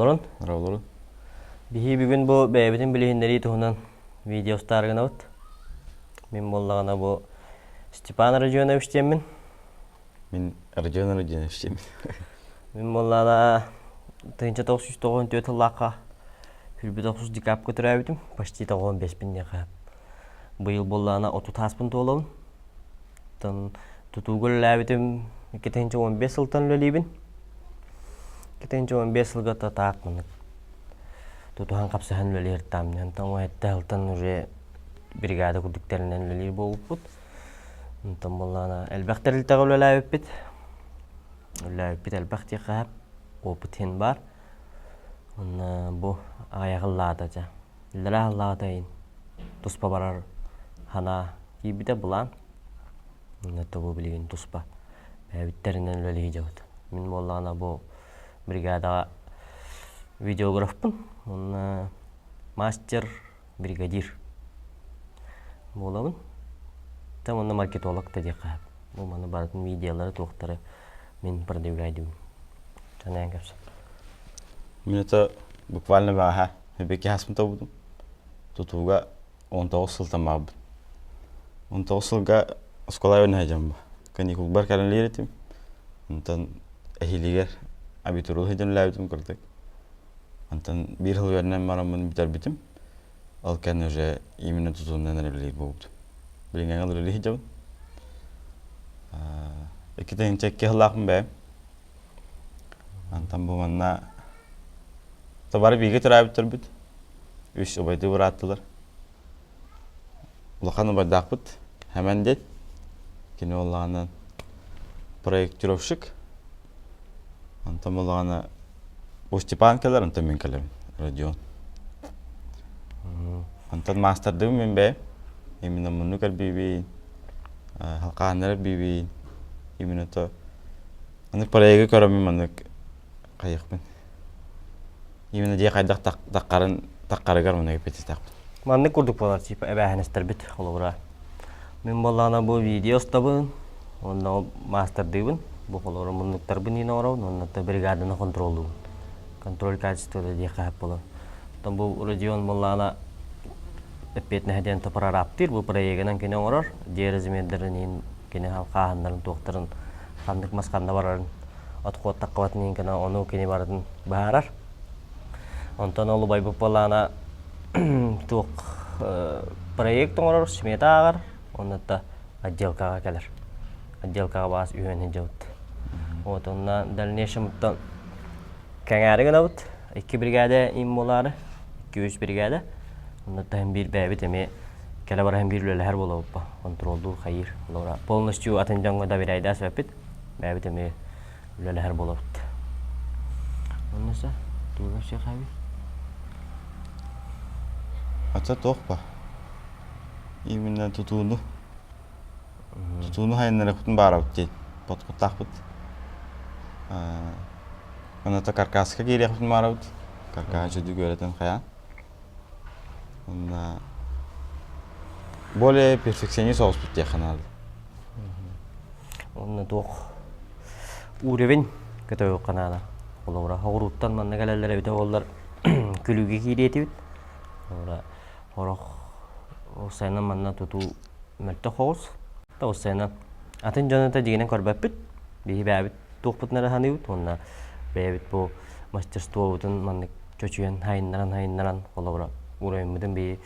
Дорооболорун. Дорооболорун. Биһи бүгүн бу бэйэбитин билиһиннэрии туһунан видео устаары гынабыт. Мин буоллаҕына бу Степан Родионович диэммин. Мин Родион Родионович диэммин. Мин буоллаҕына 1994 сыллаахха Хүрбүт охсус декабрьга төрөөбүтүм. Почти 95-пин диэхэ. Быйыл буоллаҕына 30 ааспын туолабын. Оттон тутууга үлэлээбитим 2015 сылтан үлэлиибин. 2015 сылга таак маннык тутуһан хапсыһан үлэлиир таам. Онтон уһэтте сылтан уже бригада курдук тэринэн үлэлиир буолбуппут. Онтон буоллаҕына элбэх тэрилтэҕэ үлэлээбиппит. Үлэлээбиппит элбэх диэххэ опыт иһин баар. Онно бу аҕыйах ыллаата дьэ. Иллэрээ ыллаата иһин туспа барар санаа киирбитэ былаан. Онно бу билигин туспа бэйэбиттэринэн үлэлии дьабыт. Мин буоллаҕына бу бригадаҕа видеографпын уонна мастер бригадир буолабын. Там онно маркетолог да диэххэ сөп. Бу маны барытын видеолары туохтары мин продвигайдыбын. Санаан кэпсэ. Мин это буквально бааһа эбэки хаспын тобудум. Тутууга 19 сылтан баарбын. 19 сылга оскуола үөрэнэ сылдьаммын. Каникулбар кэлэн этим. Онтон эһиилигэр абитурула сылдьан үлэлээбитим курдук. Онтон биир сыл үөрэнэн бараммын бүтэрбитим. Ол кэннэ уже именно тутуунан эрэ үлэлиир буолбутум. Билиҥҥэ үлэлии сылдьабын. 2002 сыллаахпын бэйэм. Онтон бу манна бары бииргэ төрөөбүттэрбит. Үс убайдыы бырааттылар. Улахан убайдаахпыт Хэмэн диэн. Кини буоллаҕына проектировщик. Онтон буоллаҕына бу Степан кэлэр, онтон мин кэлэбин, Родион. Онтон маастардыыбын мин бэйэм. Именно муннук эрбиибин, халхааннар эрбиибин. Именно то маннык проегы көрөммүн маннык хайыахпын. Именно дьиэ хайдах таххарын таххарыгар маннык эппиэттэхпин. Маннык курдук буолар типа эбээһинэстэрбит холобура. Мин буоллаҕына бу видео устабын, уонна маастардыыбын, бу холобура муннуктарбын иин оҥоробун уонна бригаданы контроллуубун. Контроль качествота диэххэ сөп буолар. Оттон бу Родион буоллаҕына эппиэтинэһэ диэн прораптыыр, бу проегынан кини оҥорор, дьиэ размердарын иин кини халхааһыннарын туохтарын ханнык мас ханна барарын отход таххыбатын иин гына ону кини барытын быһаарар. Онтон ол убайбыт буоллаҕына туох проект оҥорор, смета ааҕар, уонна да отделкаҕа кэлэр. Отделкаҕа баас үһүөн сылдьыбыт. Вот онно дальнейшем кэҥээри гынабыт. Икки бригада им буолаары, икки-үс бригада. Онно таһын биир бэйэбит эмиэ кэлэ баран биир үлэлэһэр буолабыт контроллуур хайыыр. Полностью атын дьоҥҥо доверяйдаас эппит. Бэйэбит эмиэ үлэлэһэр буолабыт. Онно сэ тугу кэпсиэхээбий? Ата туох ба? Именно тутууну. Тутууну хайыннарыахпытын баарабыт диэн подкуттаахпыт. Оната каркаска киириэхпитин баарабыт. Каркаһы чөдүк үөрэтэн хайаан. Онна более перфекционист соҕуспут диэххэ наада. Онно туох уровень көтөҕүөххэ наада. Холобура, хоҕурууттан манна кэлэллэр эбитэ буоллар күлүүгэ киириэ этибит. Холобура, сорох уопсайынан манна тутуу мөлтөх соҕус. Уопсайынан атын дьону да дьиҥинэн көрбөппүт. Биһи бэйэбит туохпутун эрэ саныыбыт уонна бэйэбит бу мастерствобутун маннык чочуйан хайыннаран-хайыннаран холобура уровеньмытын биһи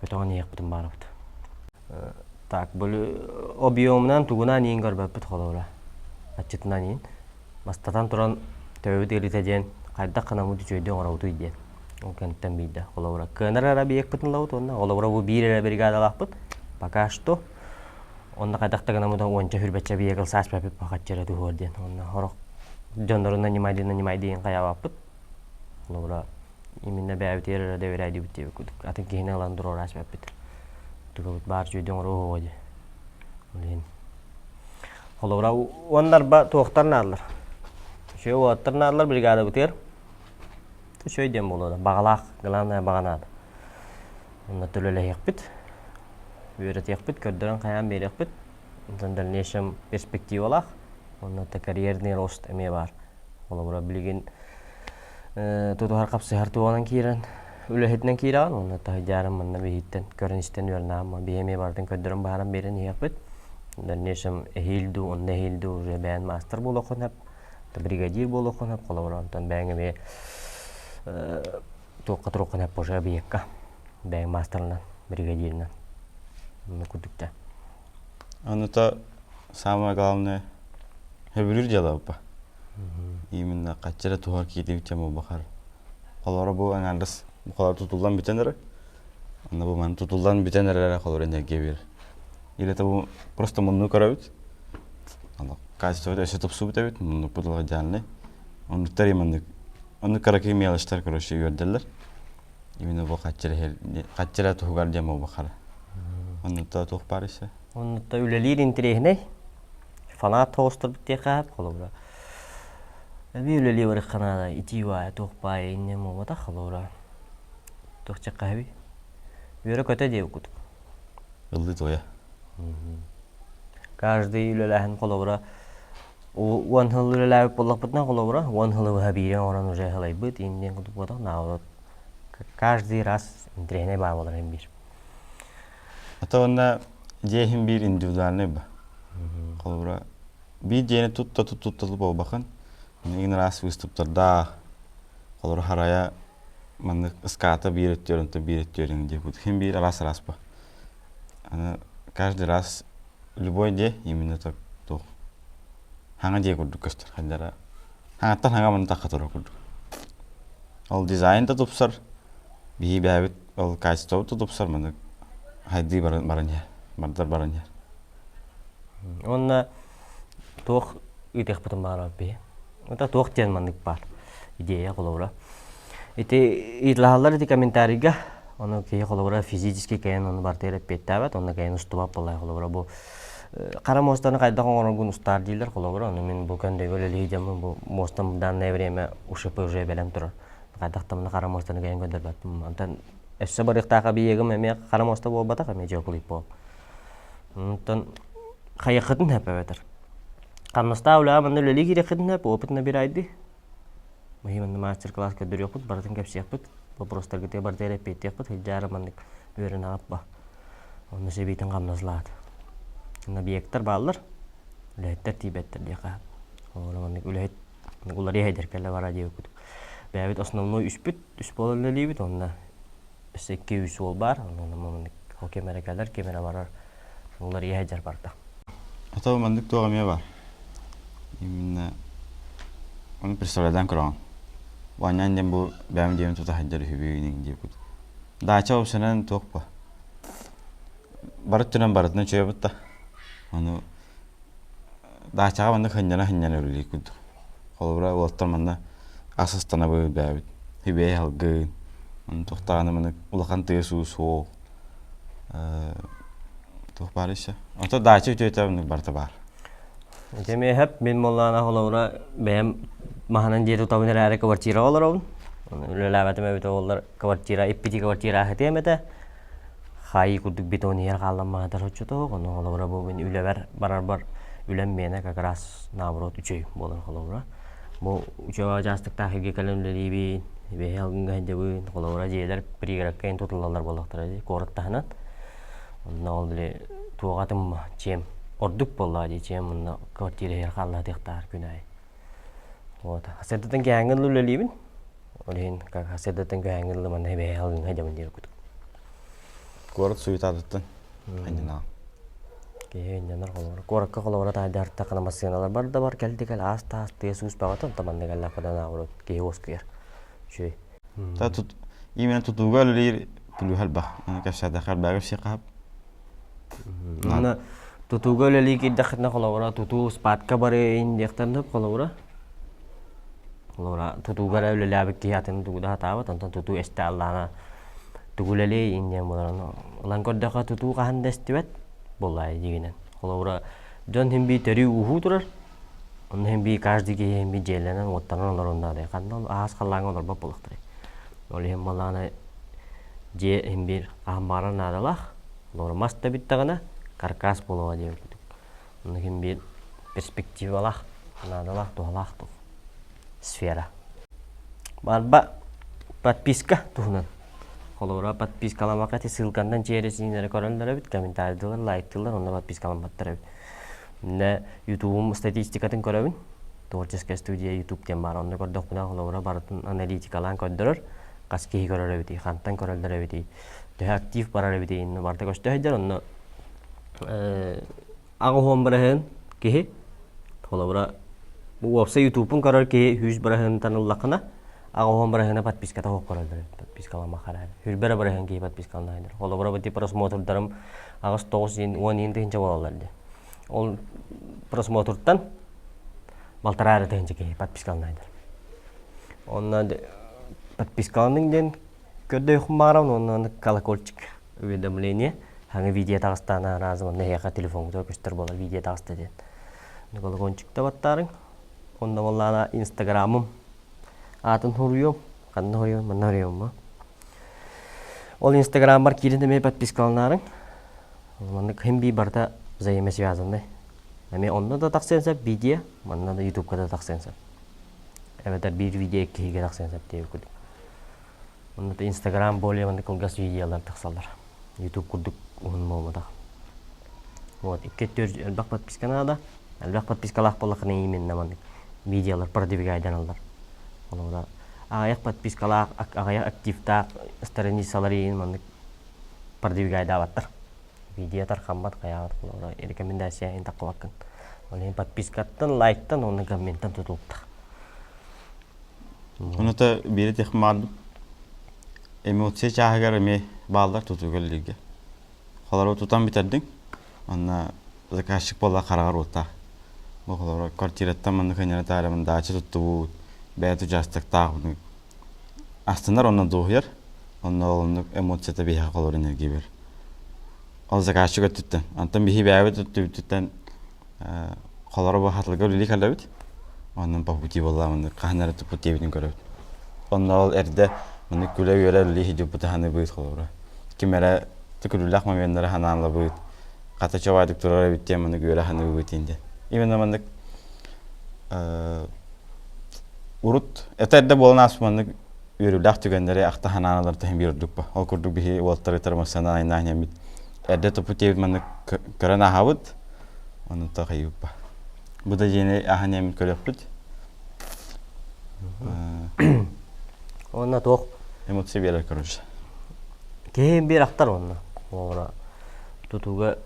көтөҕөн иһиэхпитин баарабыт. Так, били объемунан тугунан иин көрбөппүт холобура. Аччытынан иин. Бастатан туран төбөбүт ыарыыта диэн хайдах гынаммыт үчүгэйдик оҥоробутуй диэн. Ол кэнниттэн биирдэ холобура кыанар эрэ объекпытын ылабыт уонна холобура бу биир эрэ бригадалаахпыт. Пока что онно хайдах да гынаммыт уонча хүрбэччэ объект ылсааспаппыт бахаччы эрэ туһуор диэн. Онно сорох дьоннору нанимайдыы нанимайдыын хайаабаппыт. Холобура именно бэйэбитигэр эрэ доверяйдыыбыт диэбит курдук. Атын киһини ылан туруораачпаппыт. Тугубут баар үчүгэйдик оҥоруо дии. Ол иһин Холобура, уоннарба туохтар наадалар. Үчүгэй уолаттар наадалар бригадабытыгар. Үчүгэй диэн буолуо да. Баҕалаах, главное баҕа наада. Онно төлөлөһүөхпүт, үөрэтиэхпит, көрдөрөн хайаан биэриэхпит. Онтон дальнейшем перспективалаах. Онно карьерный рост эмиэ баар. Холобура, билигин тутуһар хапсыһар туоҕунан киирэн үлэһитинэн киирэҕин уонна таһырдьаарын манна биһиттэн көрөн-истэн үөрэнэҕин биһи эмиэ барытын көрдөрөн баһаран биэрэн иһиэхпит. В дальнейшем эһиил дуу, онно эһиил дуу уже бэйэн маастар буолуоххун сөп, бригадир буолуоххун сөп, холобура онтон бэйэҥ эмиэ туохха туруоххун сөп уже объекка бэйэҥ маастарынан, бригадирынан. Онно курдук да. Ону-то самое главное сөбүлүүр дьыалабыппа. Именно хаччы эрэ туһа киирдибит дьэ буолбахар. Холоро бу аҥаардас бу холоро тутуллан бүтэн эрэр. Онно бу маны тутуллан бүтэн эрэр холоро энергия биэрэр. Или это бу просто мунну көрөбүт. Аны качествота өссө тупсубут эбит, муннукпут олох идеальный. Оннуктар именно оннук кыракый мелочтар короче үөрдэллэр. Именно бу хаччы эрэ туһугар диэн буолбахара. Оннуктар туох баар ise? Оннуктар үлэлиир интэриэһинэй. Фанат тоҕустарбыт диэххэ холобура. Эбии үлэлии барыахха наада итии баайа туох баайа инньэ буолбатах холобура. Туох чаххаһабый? Үөрэ-көтө диэбит курдук. Ыллыы туойа. Каждый үлэлээһин холобура уон сыл үлэлээбит буоллахпытына холобура уон сылы быһа биири оҥорон уже сылайбыт иин диэн курдук буолбатах наоборот каждый раз интэриэһинэй баа буолар иһин биир. А то уонна дьиэ иһин биир индивидуальный ба. Холобура биир дьиэни тутта тут тутта буолбакын. Игин раз выступтардаах холобура харайа маннык ыскаата биир өттүөр онтон биир өттүөр диэбит. Хин биир араас араас ба. Аны каждый раз любой дьиэ именно так туох хаҥа дьиэ курдук көстөр хайдара хаҥаттан хаҥа маны тахха турар курдук. Ол дизайн да тупсар, биһи бэйэбит ол качествобут да тупсар маны хайдыы баран баран иһэр, бардар баран иһэр. Уонна туох ыытыахпытын баҕарабыт биһи. Это туох диэн маннык баар идея холобура. Ити ыйыталаһаллар ити комментарийга ону киһи холобура физически кэйэн ону барытыгар эппиэттээбэт, онно кэйэн устубат буоллай холобура бу хара муостаны хайдах оҥороргун устаар дииллэр холобура ону мин бу көндөгө үлэлии дьоммун бу муостам в данное время УШП уже бэлэм турар хайдах да хара муостаны кэйэн көрдөрбөппүн онтон өссө барыахтаах объегым эмиэ хара муоста буолбатах эмиэ дьиэ пол онтон хайыаххытын сөп эбэтэр хамнастаах үлэҕэ манна үлэлии киириэххитин сөп опыт набирайды Мыһыы манна мастер-класс көрдөрүөхпүт, барытын кэпсиэхпит, вопростаргытыгар барытыгар эппиэттиэхпит, сылдьаары маннык үөрэнэҕит ба. Онно сэбиитин хамнаслаат. Объектар бааллар, үлэһиттэр тиийбэттэр диэххэ. Ол маннык үлэһит уларыйа сылдьар кэлэ бара диэбит. Бэйэбит основной үспүт, үс буолан үлэлиибит, онно өссө икки үс уол баар, онно маннык ол ким эрэ кэлэр, ким эрэ барар, уларыйа сылдьар барда. А то маннык туох эмиэ баар. Именно ону представлядан көрөҕүн. Бу диэн бу бэйэм дьиэм тута сылдьар үһүбүн диэбит. Даача опсанан туох ба. Бары өттүнэн барытынан үчүгэй да. Ону даачаҕа маннык сынньана-сынньана үлэлиир курдук. Холобура уолаттар манна ас астанабыт бэйэбит. Үбэй алгын, ону туохтааҕына маннык улахан тыас-уус суох. Туох баар еще? Ото даача үтүөтэ оннук барыта баар. Ити эмиэ мин буоллаҕына холобура бэйэм маһынан дьиэ тутабын эрээри квартираҕа олоробун. Үлэлээбэтим эбитэ буоллар квартира иппити квартира аһытыам этэ. Хаайыы курдук бетон иһэр хаалламмаатар оччотоох. Ону холобура бу мин үлэбэр барарбар үлэм миэнэ как раз наоборот үчүгэй буолар холобура. Бу учуоба учаастактаах сиргэ кэлэн үлэлиибин, бэһи алгыҥҥа сылдьабын, холобура дьиэлэр пригородка иһин тутуллаллар буоллахтара дии, куорат таһынан. Онно ол били туоҕатым чиэм ордук буоллаҕа дии чиэм онно квартира иһигэр хааллаатыахтаар күн аайы. Вот. Сырдатан кэһээҥҥи ылы үлэлиибин. Ол иһин как сырдатан кэһээҥҥи ылы манна бэһи алгыҥҥа сылдьабын диир курдук. Куорат суетатыттан анньынаҕын. Киһи ынньанар холобура. Куоракка холобура таайдаартаххына массыыналар бар да бар кэлди кэл аас таас тыас уус баҕата онтон манна кэллэххинэ наоборот киһи уоскуйар. Үчүгэй. Та тут именно тутууга үлэлиир плюһа элбэх. Кэпсээтэххэ элбэҕи кэпсиэххэ Уонна тутууга үлэлии киирдэххинэ холобура тутуу спадка барыайын диэхтэн сөп холобура. Холобура тутууга эрэ үлэлээбит киһи атын тугу да сатаабат, онтон тутуу эстэ аллаана тугу үлэлиэй диэн буолар. Ылан көрдөххө тутуу хаһан да эстибэт буоллаҕа дьиҥинэн. Холобура дьон син биир төрүү ууһуу турар, онно син биир каждый киһи син биир дьиэлэнэн уоттанан олоруон наада. Ханна ол аас халлааҥҥа олорбот буоллахтарай. Ол иһин буоллаҕына дьиэ иһин биир хаһан баҕарар наадалаах. Олору мас да бүттэҕинэ каркас буолуоҕа диэн курдук. Онно иһин биир перспективалаах, наадалаах, туһалаах туох сфера. Барба подписка туһунан. Холобура, подпискаламакка ити ссылканнан чиэрэсииннэри көрөллөр эбит, комментарийдыылар, лайктыыллар, онно подпискаламматтар эбит. Иннэ Ютубум статистикатын көрөбүн. Творческая студия YouTube диэн баар. Онно көрдөхпүнэ, холобура, барытын аналитикалаан көрдөрөр. Хас киһи көрөр эбитий, хантан көрөллөр эбитий, төһө актив барар эбитий, иннэ барыта көстө сылдьар. Онно аҕыс быраһыан киһи холобура уопсай ютубун көрөр киһи 100 быраһыантан ыллаххына 80 быраһыана подписката суох көрөллөр подпискаламахара хүрбэрэ быраһыан киһи подпискаланаайдар холобура бу просмотрдарым аҕыс тоҕус иин уон иин тыһыынча буолаллар дии ол просмотртан балтараа эрэ тыһыынча киһи подпискаланаайдар онно подпискаланыҥ диэн көрдөйүххүн баҕарабын уонна колокольчик уведомление хаҥы видео таҕыстаана разом онно эһиэхэ телефоҥҥутугар көстөр буолар видео таҕыста диэн колокольчикта баттаарыҥ онно буоллаҕына инстаграмым аатын суруйуом ханна суруйуом манна суруйуом ол инстаграммар киирэн эмиэ подпискаланаарыҥ маннык хим бии барыта взаимосвязанный эмиэ онно да тахсыан сөп видео манна да ютубка да тахсыан сөп эбэтэр биир видео иккиһигэ тахсыан сөп диэбит курдук Онно Инстаграм более маннык кылгас видеолар тахсаллар. Ютуб курдук уһун буолбатах. Вот, икки өттүгэр элбэх подписка наада. Элбэх подпискалаах буоллаххына именно маннык видеолар продвигайданаллар. Холобура, аҕыйах подпискалаах, аҕыйах активтаах страницалар иһин маннык продвигайдаабаттар. Видео тархаммат, хайаабат холобура, рекомендация иһин таххыбаккын. Ол иһин подпискаттан, лайктан уонна комменттан тутулуктаах. Онута биири техмаардым. Эмоция чааһыгар эмиэ бааллар тутууга үлэлииргэ. Холобура тутан бүтэрдиҥ, онно заказчик буолла хараҕар уоттаах. Бу холобура квартираттан маннык көннөрө таарымын даача туттубут, бэйэ участоктаах астынар онно дуоһуйар, онно ол оннук эмоцията биһиэхэ холобура энергия биэрэр. Ол заказчик өттүттэн. Онтон биһи бэйэбит өттүбүтүттэн Холоро бу хатылга үлэлии кэлэбит. Онон по пути буолла маннык хаһан эрэ туппут диэбитин көрөбүт. Онно ол эрдэ маннык күлэ-үөрэ үлэлии сылдьыбыты саныыбыт холобура. Ким эрэ күлүүлээх моменнары санаалабыт, хата чобаайдык турар эбит диэн маннык үөрэ саныыбыт диэн. Именно маннык урут это эрдэ буолан ааспыт маннык үөрүүлээх түгэннэри ахта санаан ылар таһым биир ордук ба. Ол курдук биһи уолаттары тормозсанан айнаан иһэммит эрдэ туппут диэбит маннык көрөн ааһабыт. Ону тахайыппа. Бу да дьиэни аһан эмит көрүөхпүт. Онно туох? Эмоция биэрэр короче. Киһи биир ахтар онно. Холобура тутууга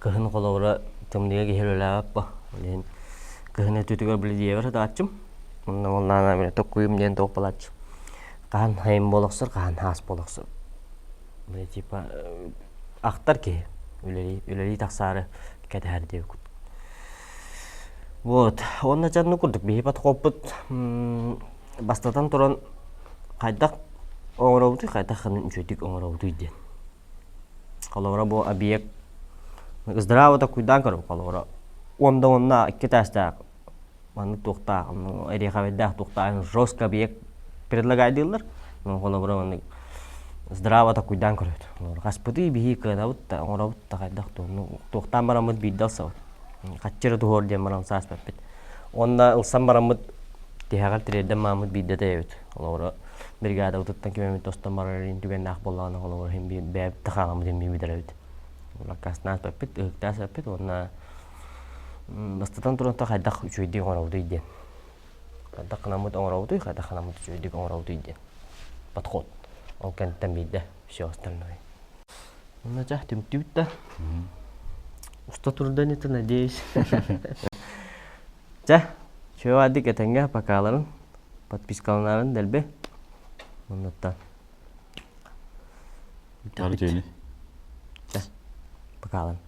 кыһын холобура тымныыга киһи үлэлээбэт ба. Ол иһин кыһын өттүтүгэр били дьиэбэр сытааччым. Онно буоллаҕына мин токкуйум диэн туох буолааччы. Хаһан хайым буола охсор, хаһан хаас буола охсор. Били типа ахтар киһи үлэлии, үлэлии тахсаары кэтэһэр диэбит Вот. Уонна дьонну курдук биһи подхоппут бастатан туран хайдах оҥоробутуй, хайдах ханын үчүгдүк оҥоробутуй диэн. Холобура бу объект здраво такуйдаан көрөм холобура уонда уонна икки этээстээх маннык туохтаах эриэхэбэйдээх туохтаах жестко объект предлагайдыыллар холобура маннык здраво такуйдаан көрөбүт хаспытый биһи кыанабыт да оҥоробут да хайдах туохтаан бараммыт биирдэ ылсабыт хаччы эрэ туһуор диэн баран сааспаппыт уонна ылсан бараммыт тиһэҕэр тириэрдэн мааммыт биирдэ тэйэбит холобура бригадабытыттан ким эмит тостон барар түгэннээх буоллаҕына холобура иһин бэйэбит да хааламмыт иһин бүтэрэбит аккаастанаат баппыт ыһыктаас баппыт уонна Бастатан туран хайдах үчүгэйдик оҥоробутуй диэн. Хайдах гынаммыт оҥоробутуй, хайдах гынаммыт үчүгэйдик оҥоробутуй диэн. Подход. Ол кэнниттэн биирдэ все остальное. Онно чах түмүктүүбүт да. Уста турда это надеюсь. Чэ, чүө этэҥҥэ покаларын, подпискаланарын дэлби. Оннуттан. Бүтэбит. Чэ, покалан.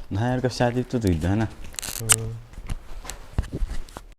Наһаа өр кэпсээтик тутуйдаһына.